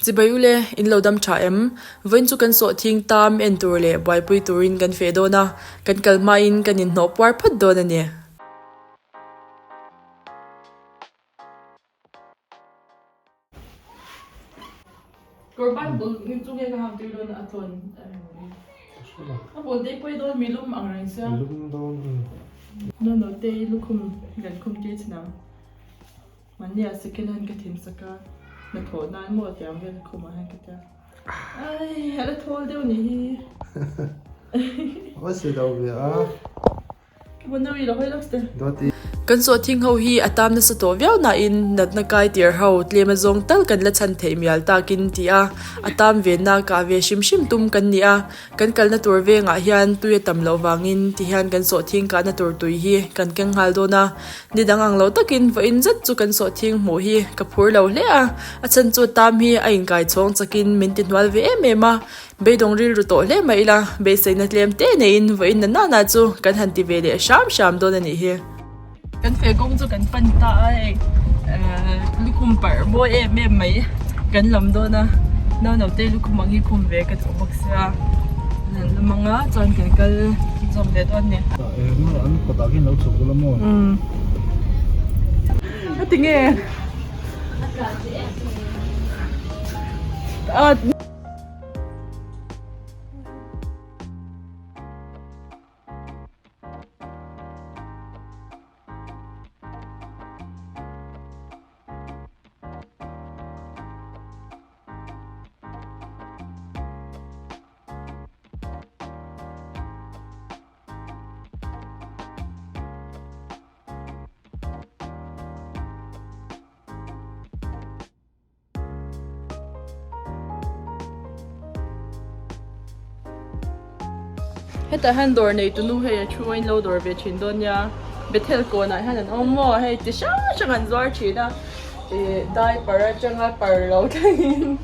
Chibai ule, in lo dam tha em? Vawiin chu kan sawhthing tam en tur leh buaipui turin kan feh dawn a, kan kal hmain kan inhnawh puar phawt dawn a ni. Kawrban bul chu nge ka hang tir dawn a tlawn a bul te pawi dawn mi lum ang reng sia. Lum dawn. No no te i lukhum kan khum tir chhin ang. Mahnia second hand ka thin sak a, hnathawh nan maw tiang vel khumah hian ka tia. Ai, a la thawl deuh nih hi. A si lo ve a. Ka va nau i lo hawi lawk te. Kan sawhthing ho hi a tam nasa tawh viau nain natna kai tir ho tlem azawng tal kan la chhan theih mial takin ti a, a tam venna kah ve hrim hrim tum kan ni a. Kan kalna tur vengah hian tui a tam loh vangin ti hian kan sawhthing kahna tur tui hi kan keng nghal dawn a, ni dang ang lo takin vawiin zet chu kan sawhthing hmuh hi ka phur lo hle a, a chhan chu tam hi a inkai chhawng chakin min ti hnual ve em em a, beidawng rilru tawh hle mai ila, beiseina tlem te neiin vawiin na nana chu kan han ti ve leh hram hram dawn a nih hi. Kan feh kawng chu kan pan ta a hei lukhum parh mawi em em mai kan lam dawn a naupangte lukhum ang hi khum ve ka duh bawk sia an lam ang a chuan kan kal zawm leh dawn a ni. An kawtah khian lo chhuk ula maw? A ti nge? Hetah hian dawr nei tunu hei a thu a in lo dawr ve thin dawn nia Bethel kawnah hian an awm maw hei ti hrang hrang an zuar thin a ih diaper atanga par lo thlengin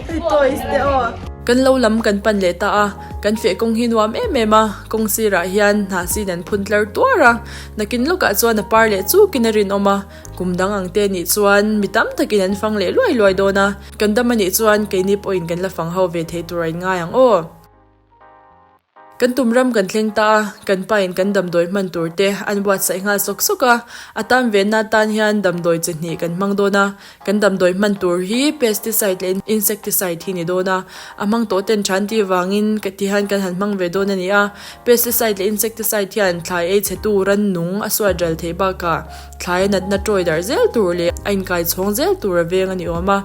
hei toys te aw. Kan lo lam kan pan leh ta a kan feh kawng hi nuam em em a kawng sirah hian hnah sin an phun tlar tuar a nakin lawkah chuan a par leh chukin a rinawm a. Kum dang ang te nih chuan mi tam takin an fang leh luai luai dawn a, kan dam a nih chuan keini pawhin kan la fang ho ve thei tur a inngai ang aw. Kan tum ram kan thleng ta a, kan pain kan damdawi hman tur te an buatsaih nghal sawk sawk a, a tan venna atan hian damdawi chi hnih kan hmang dawn a, kan damdawi hman tur hi pesticide leh insecticide hi ni dawn a, a hmang tawh ten than tih vangin ti hian kan han hmang ve dawn a ni a, pesticide leh insecticide hian thlai ei chhetu rannung a suat ral theih bakah Thlai a natna tawi darh zel tur leh a inkai chhawng zel tur a veng a ni awm a.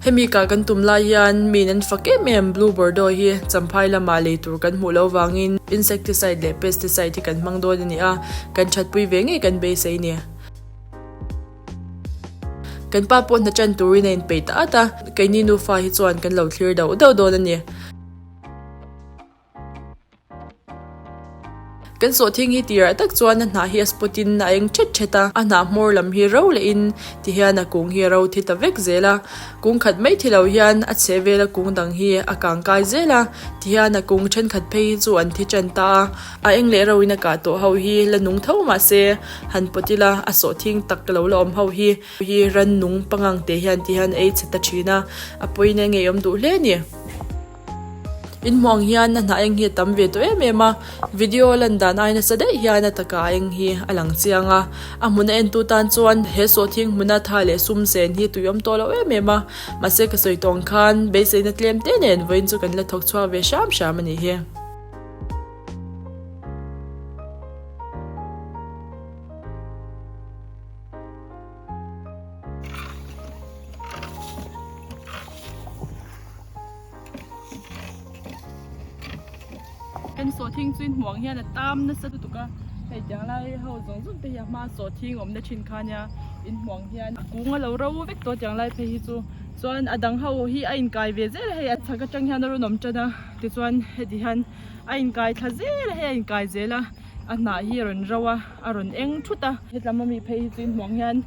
Hemi kah kan tum lai hian miin an fak em em Blue Bordeaux hi Champhai lamah lei tur kan hmuh loh vangin insecticide leh pesticide hi kan hmang dawn a ni a, kan thatpui ve ngei kan beisei ni. Kan pa pawh hna tan turin a inpeih ta at a, keini nufa hi chuan kan lo thlir dauh dauh dawn a ni. Kan sawhthing hi tirah tak chuan a hnah hi a spot in a eng thet thet a, a hnah hmawr lam hi ro leh in ti hian a kung hi a ro thi ta vek zel a, kung khat mai thi lo hian a chheh vel a kung dang hi a kang kai zel a, ti hian a kung thenkhat phei hi chu an thi tan ta a, a eng leh ro in a kah tawh ho hi la nung tho mahse han pawt ila a sawhthing tak lo la awm ho hi hi rannung pangang te hian ti hian ei chhe ta thin a, a pawina ngeiawm duh hle a ni. Inhmuang hian a hnah eng hi a tam ve tawh em em a, video lan dan ai nasa daih hian a taka eng hi a lang chiang a, a hmun a entu tan chuan he sawhthing hmuna tha leh sum sen hi tui awm tawh lo em em a, mahse ka sawi tawng khan beiseina tlem te nen vawiin chu kan la thawk chhuak ve hram hram a nih hi. Kan sawhthing chu inhmuh ang hian a tam nasa lutuk a, hei tiang lai ho zawng zawng te hi a hma sawhthing awmna thin kha nia inhmuh ang hian a kung a lo ro vek tawh tiang lai phei hi chu chuan a dang ho hi a inkai ve zel a hei a chhak atang hian a rawn awm tan a tichuan heti hian a inkai thla zel a hei a inkai zel a a hnah hi a rawn ro a a rawn eng thut a hetlam ami phei hi chu inhmuh ang hian.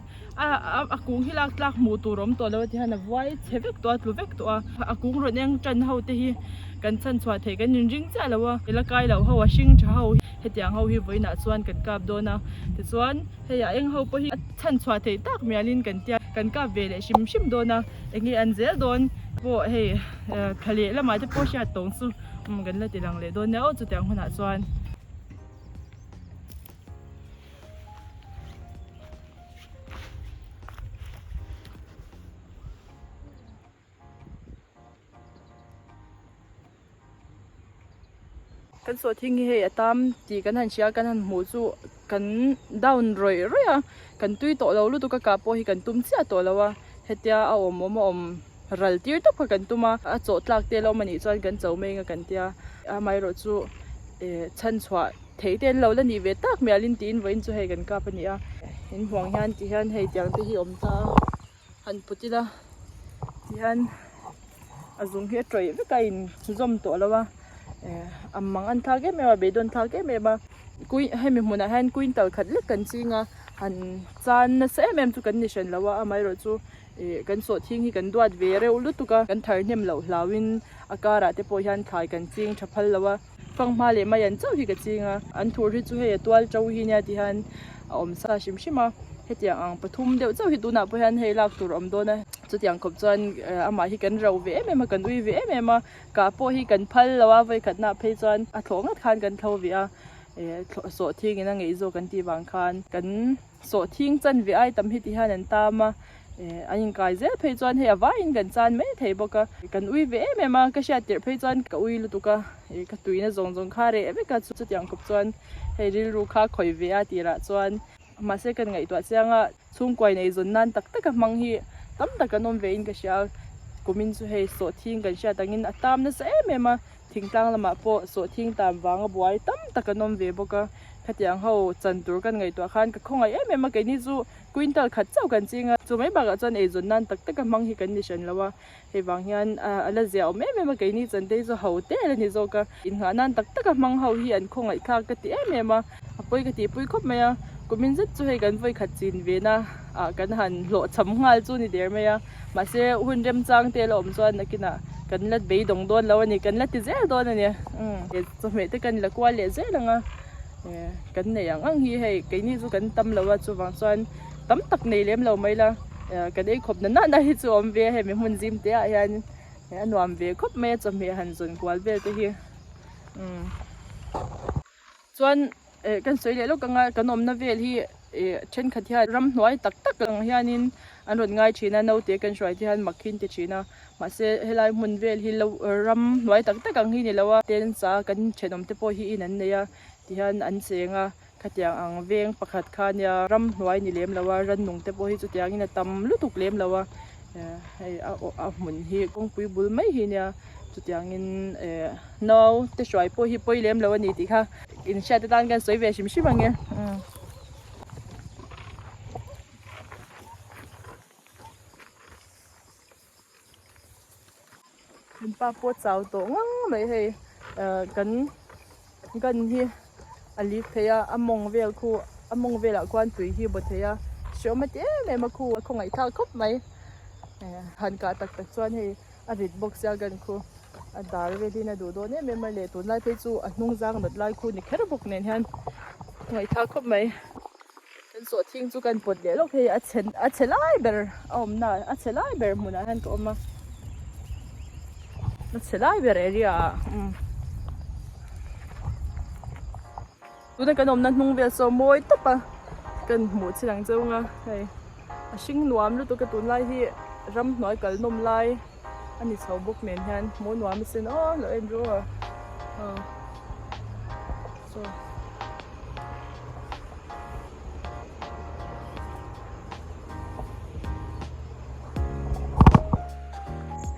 A kung hi lak tlak hmuh tur a awm tawh lo a ti hian a vuai chhe vek tawh a tlu vek tawh a a kung rawn eng tan ho te hi kan chhan chhuah theih kan inring chiah lo a la kai loh ho a hring tha ho. Hetiang ho hi vawiinah chuan kan kap dawn a, tichuan hei a eng ho pawh hi a chhan chhuah theih tak mialin kan tia kan kap ve leh hrim hrim dawn a, eng nge an zel dawn pawh hei thla leh lamah te pawh hriat tawng chu kan la ti lang leh dawn nia aw chutiang hunah chuan. Kan saw thing hi hei a tam tih kan han hria kan han hmuh chu kan down rawih rawih a kan tui tawh lo lutuk a kah pawh hi kan tum chiah tawh lo a hetia a awm awm a awm ral tir tawp kha kan tum a a chawh tlak te lo awm anih chuan kan cho mai anga kan tia amaherawh chu eh chhan chhuah theih te an lo la nih ve tak mialin tiin vawiin chu hei kan kap a ni a in huang hian ti hian hei tiang te hi a awm ta a. Han put ila tihian a zung hi a tawih vek a in zawm tawh lo a eh a mang an thlak em em a beidawn thlak em em a kui hemi hmunah hian quintal khat lek kan ching a han chan nasa em em chu kan ni hran lo a amaherawh chu ih kan sawhthing hi kan duat ve reuh lutuk a kan thar hnem loh hlauhin a karah te pawh hian thlai kan ching tha phal lo a fanghma leh mai an chauh hi ka ching a an thur hi chu hei a tual to hi nia ti hian a awm sa hrim hrim a hetiang ang pathum deuh chauh hi tunah pawh hian hei lak tur a awm dawn a chutiang khawp chuan amah hi kan rauh ve em em a kan ui ve em em a kah pawh hi kan phal lo a vawikhat nah phei chuan a thlawh ngat khan kan thlo ve a eh sawhthing in a ngeih zawk an tih vang khan kan Sawhthing chan ve ai tam hi ti hian an tam a, eh an inkai zel phei chuan hei a vaiin kan chan mai thei bawk a, kan ui ve em em a, ka hriat tirh phei chuan ka ui lutuk a, eh ka tuina zawng zawng kha reh vek a, chutiang khawp chuan hei rilru kha khawi ve a tirah chuan mahse kan ngaihtuah chiang a, chhungkuai nei zawn nan tak tak a hmang hi tam tak an awm ve in ka hria a, kumin chu hei sawhthing kan hriat angin a tam nasa em em a. Thingtlang lamah pawh sawhthing tan vanga buai tam tak an awm ve bawk a, khatiang ho chan tur kan ngaihtuah khan ka khawngaih em em a, keini chu quintal khat chauh kan ching a, chu mai bakah chuan eizawn nan tak tak a hmang hi kan ni hran lo a, hei vang hian a la zia awm em em a, keini chan te hi chu ho te a la ni zawk a, innghah nan tak tak a hmang ho hi an khawngaih thlak ka ti em em a, a pawi ka tihpui khawp mai a, kumin zet chu hei kan vawi khat chin ve na ah kan han hlawhchham nghal chu ni der mai a. Mahse hun remchang te la awm chuan nakinah kan la beidawng dawn lo a ni, kan la ti zel dawn a ni. Umm chawhmeh te kan la kual leh zel ang a, kan neih ang ang hi hei keini chu kan tam lo a, chuvang chuan tam tak nei lem lo mai la, kan ei khawp na na hi chu awm ve a, hemi hmun zim te ah hian a nuam ve khawp mai a chawhmeh han zawn kual vel te hi. Umm. Chuan eh kan sawi leh lawk anga kan awmna vel hi eh thenkhat hian ramhnuai tak tak ang hianin an rawn ngai thin a naute kan hruai te hian mak hi an ti thin a mahse helai hmun vel hi lo ramhnuai tak tak ang hi ni lo a tensa kan thenawm te pawh hi in an nei a tihian an cheng a khatiang ang veng pakhat kha nia ramhnuai ni lem lo a rannung te pawh hi chutiangin a tam lutuk lem lo a eh hei a hmun hi kawngpui bul mai hi nia chutiangin eh. Nau te hruai pawh hi pawi lem lo a ni tih kha in hriat atan kan sawi ve hrim hrim ang e. Kan pa pawh chau tawh ngang mai hei kan gun hi a lik thei a a mawng vel khu a mawng velah khuan tui hi baw thei a hreawm a ti em em a khu a khawngaih thlak khawp mai han kah tak tak chuan hei a rit bawk sia gun khu. A dar velin a duh dawn em em a le tunlai phei chu a hnung zang nat lai khu ni kher bawk nen hian ngaihthlak khawp mai kan sawhthing chu kan pawt leh lawk hei a chhe a chhe lai ber a awmna a chhe lai ber hmunah hian ka awm a a chhe lai ber area ah umm tuna kan awmna hnung vel saw mawi tawp a kan hmuh chin ang cheu ang a hei a hring nuam lutuk a tunlai hi ramhnuai kal nawm lai. A ni chho bawk nen hian hmuh nuam a sin aw lo en ru a aw saw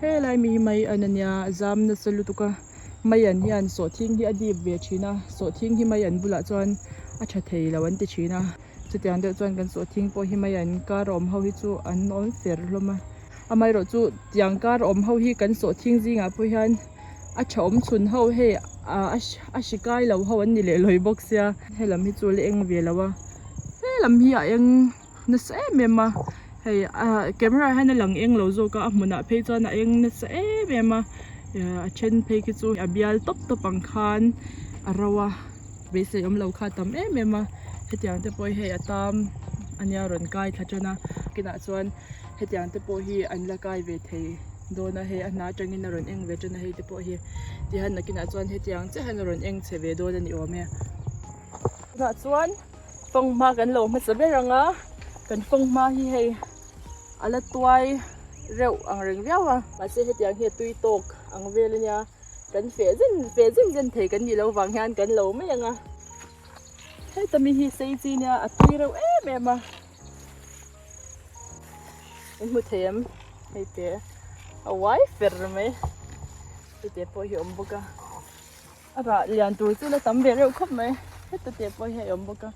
helai mi hi mai an ania zam nasa lutuk a mai an hian sawhthing hi a dip ve thin a sawhthing hi mai an bulah chuan a tha thei lo an ti thin a. Chutiang deuh chuan kan sawhthing pawh hi mai an kar awm ho hi chu an awm fer hlawm a amaherawh chu tiang kar awm ho hi kan sawhthing zingah pawh hian a tha awm chhun ho hei ah a hri kai lo ho an ni leh lawi bawk sia helam hi chu la eng ve lo a helam hi a eng nasa em em a hei ah camera ah hian a lang eng lo zawk a a hmunah phei chuan a eng nasa em em a a then phei khi chu a bial tawp tawp ang khan a ro a. Beisei awm lo kha a tam em em a, hetiang te pawh hi hei a tam ania rawn kai thla tan a, kinah chuan hetiang te pawh hi an la kai ve thei dawn a, hei a hna atangin a rawn eng ve tan a hei te pawh hi tihian nakinah chuan hetiang chiah hian a rawn eng chhe ve dawn a ni awm e. Tunah chuan fanghma kan lo hmasa ber ang a, kan fanghma hi hei a la tuai reuh ang reng viau a, mahse hetiang hi a tui tawk ang vel ania. Kan feh zen feh zen zen thei kan nih loh vang hian kan lo mai ang a. Heta mi hi sei chi nia a tui reuh em em a. In hmu thei em? Hei te a uai fer mai. Hei te pawh hi a awm bawk a. A rah lian tur chu la tam ve reuh khawp mai. Heta te pawh hi a awm bawk a.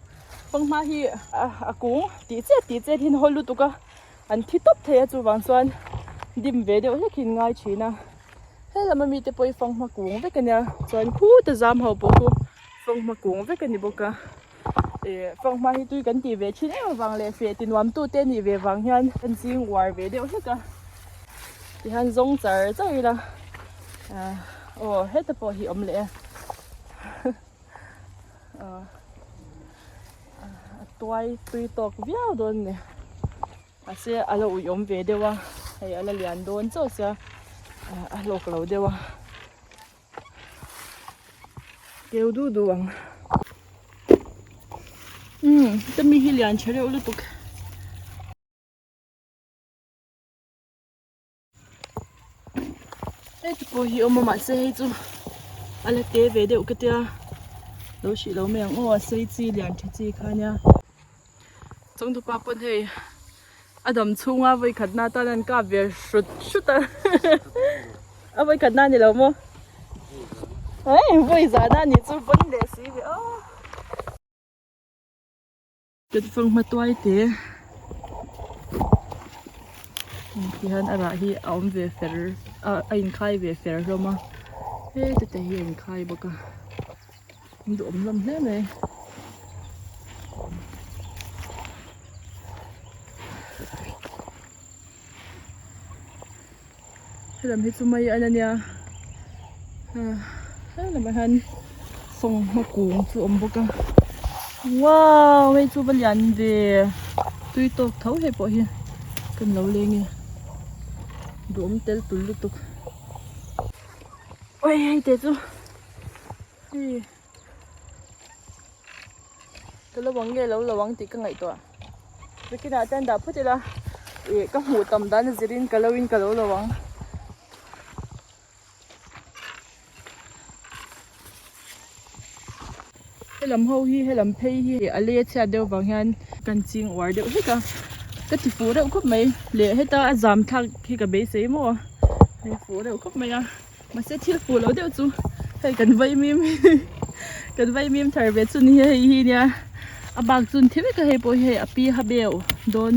Fanghma hi a kung tih chet tih chet hi an hawl lutuk a. An thi tawp thei a chuvang chuan dim ve deuh hlek hi an ngai thin a. He lama mite pawh hi fanghma kung vek a nia chuan khuta zam ho pawh khu fanghma kung vek a ni bawk a ih fanghma hi tui kan tih ve thin em avang leh feh ti nuam tu te nih ve vang hian kan ching uar ve deuh hlek a tihian zawng char char ila ah aw heta pawh hi awm leh e ah a tuai tui tawk viau dawn a ni. Mahse a la uiawm ve deuh a, hei a la lian dawn chauh sia a hlawk lo deuh a, keu duh duh ang. Umm heta mi hi lian tha reuh lutuk. Hei te pawh hi awm a mahse hei chu a la te ve deuh ka tia lo hrih lo mai ang aw a sei chi lian tha chi kha nia chawngtupa pawn hei a dam chhunga vawi khat na tan an kap ve hrut hrut a a vawi khat na ni lo maw hei vawi zan a nih chu pawn leh si ve aw. Kan fanghma tuai te tihian a rah hi a awm ve fer a a inkhai ve fer hlawm a heti te hi a inkhai bawk a an duhawm hlawm hle mai. Helam hi chu mai an ania helamah hian fanghma kung chu a awm bawk a wow hei chu va lian ve tui tawk tho hei pawh hi kan lo leng e duhawm tel tul lutuk oi hei te chu hei ka lo ang nge lo lo ang tih ka ngaihtuah nakinah chuan dah phawt ila ih ka hmuh tam dan a zirin ka lo in ka lo lo ang. Helam ho hi helam phei hi a lei a chhiat deuh vang hian kan ching uar deuh hlek a ka ti fuh reuh khawp mai leh heta a zam thlak hi ka beisei maw hei fuh reuh khawp mai a. Mahse thil fuh lo deuh chu hei kan vaimim kan vaimim thar ve chu ni hi hei hi nia a bak chu an thi vek a hei pawh hi hei a pi ha beuh dawn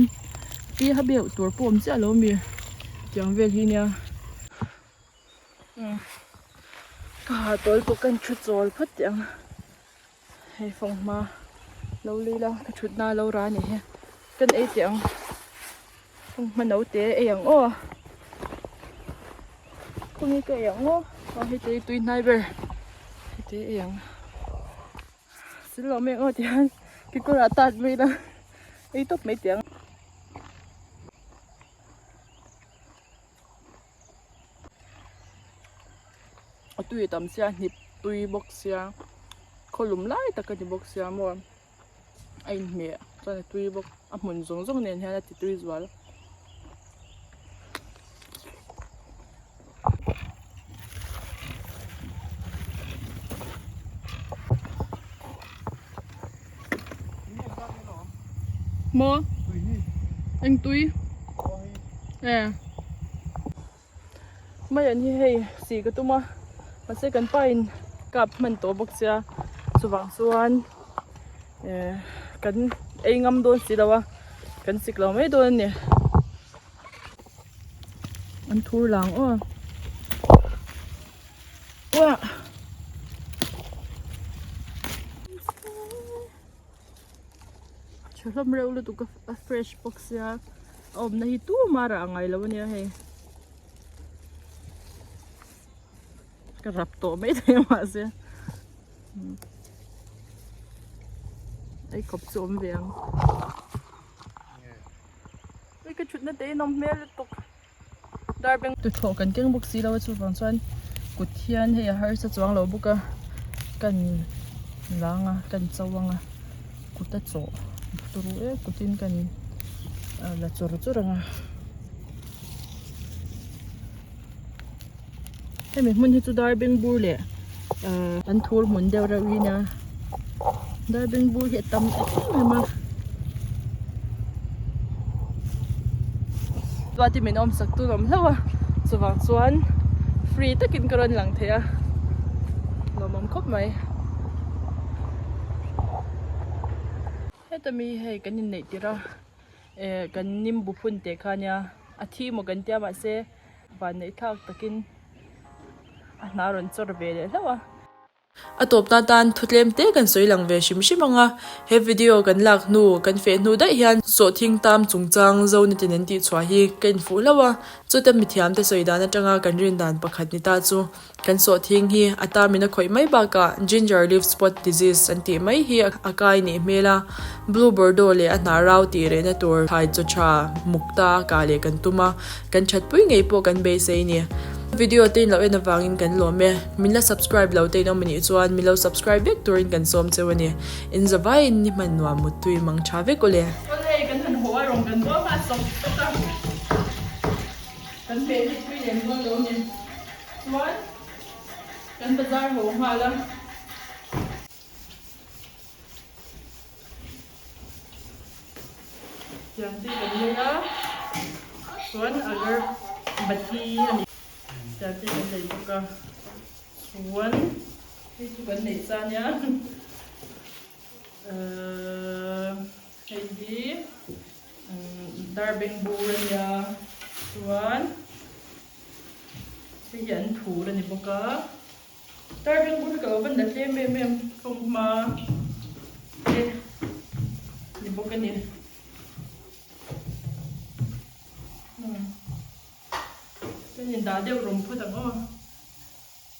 pi ha beuh tur pawh awm chiah lo ami tiang vel hi nia ka ha tawl pawh kan thu chawl phawt teh ang hei fanghma lo lei la ka thut na lo ra ni hi kan ei teh ang fanghma no te ei ang aw khawnge ka ei ang aw aw hei te hi tui hnai ber hei te ei ang sil lo mai ang aw tihian kekawr ah tat mai ila ei tawp mai teh ang. A tui a tam sia hnip tui bawk sia khawlum lai tak a ni bawk sia maw a inhmeh chuan a tui bawk a hmun zawng zawng nen hian a ti tui zual. Maw eng tui e mai an hi hei si ka tum a mahse kan pa in kap hman tawh bawk sia chuvang chuan eh kan ei ngam dawn si lo a kan sik lo mai dawn a ni an thur lang aw. Uah. Tha hlawm reuh lutuk a fresh bawk sia a awmna hi tumah rah ngai lo ania hei ka rap tawh mai thei a mahse. Ei kawp chu awm ve ang. Ui ka thutna te in awm hmel lutuk. Darbeng tuthlawh kan keng bawk si lo a chuvang chuan kut hian hei a harsa chuang lo bawk a kan lang a kan cho ang a kut a chawh turu e kutin kan la chawr chawr ang a. Hemi hmun hi chu darbeng bur leh ahh an thur hmun deuh reuh hi nia darbeng bur hi a tam em em a chuan tin min awm sak tur awm hlauh a chuvang chuan free takin ka rawn lang thei a lawmawm khawp mai. Heta mi hei kan inneih tirh a eh kan nimbu phun teh kha nia a thi maw kan tia mahse vanneih thlak takin a hna rawn chawr ve leh hlauh a. A tawp na tan thu tlem te kan sawi lang ve hrim hrim ang a, he video kan lak hnu kan feh hnu daih hian sawhthing tam chungchang zone tin an tih chhuah hi ka infuh hlauh a, chuta mithiam te sawi dan atanga kan rin dan pakhat ni ta chu. Kan sawhthing hi a tamin a khawih mai bakah Ginger leaf spot disease an tih mai hi a kai nih hmel a, Blue Bordeaux leh a hnah rau tih rehna tur thlai chaw tha muk ta a kah leh kan tum a, kan thatpui ngei pawh kan beisei ni. Video te in lo en avangin kan lawm e, min la subscribe lo te in awm anih chuan min lo subscribe vek turin kan sawm cheu a ni. In zavaiin ni hman nuam muttui mang tha vek aw le. Chuan hei kan han haw a rawng kan bual nghal sawk sawk a, kan hmeh hi tui lem dawn lo a ni. Chuan kan bazar haw nghal a. Tiang te kan lei a. Chuan agar bati a ni. Tiang te kan lei bawk a. Chuan hei chu kan neih sa nia. Ahh hei hi darbeng bur a nia. Chuan. Hei hi an thur a ni bawk a, darbeng bur hi ka lo van la tlem em em thawmhma te ni bawk a ni. Chuan in dah deuh rawng phawt ang aw.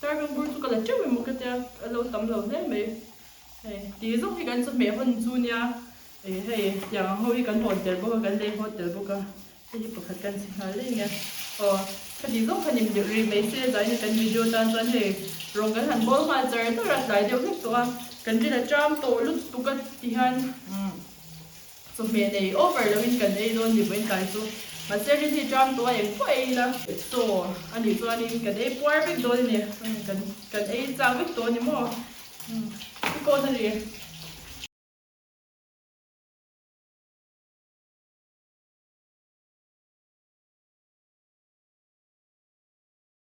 Darbeng bur chu ka la teuh emaw ka tia a lo tam lo hle mai. Hei ti zawk hi kan chawhmeh hawn chu nia hei tiang ang ho hi kan hawn tel bawk a kan lei haw tel bawk a. Hei hi pakhat kan chhi nghal daih nia. Aw, khati zawng khan in ri mai se zaina kan video tan chuan hei rawng kan han bawl nghal char char a, tlai deuh hlek tawh a, kan rin a tram tawh lutuk a ti hian chawhmeh nei over loin kan ei dawn ni vawiin tlai chu. Mahse rin hi tram tawh a eng pawh ei ila. Chaw a nih chuanin kan ei puar vek dawn a ni, kan kan ei chak vek tawh a ni maw? Umm, i kawn a ri.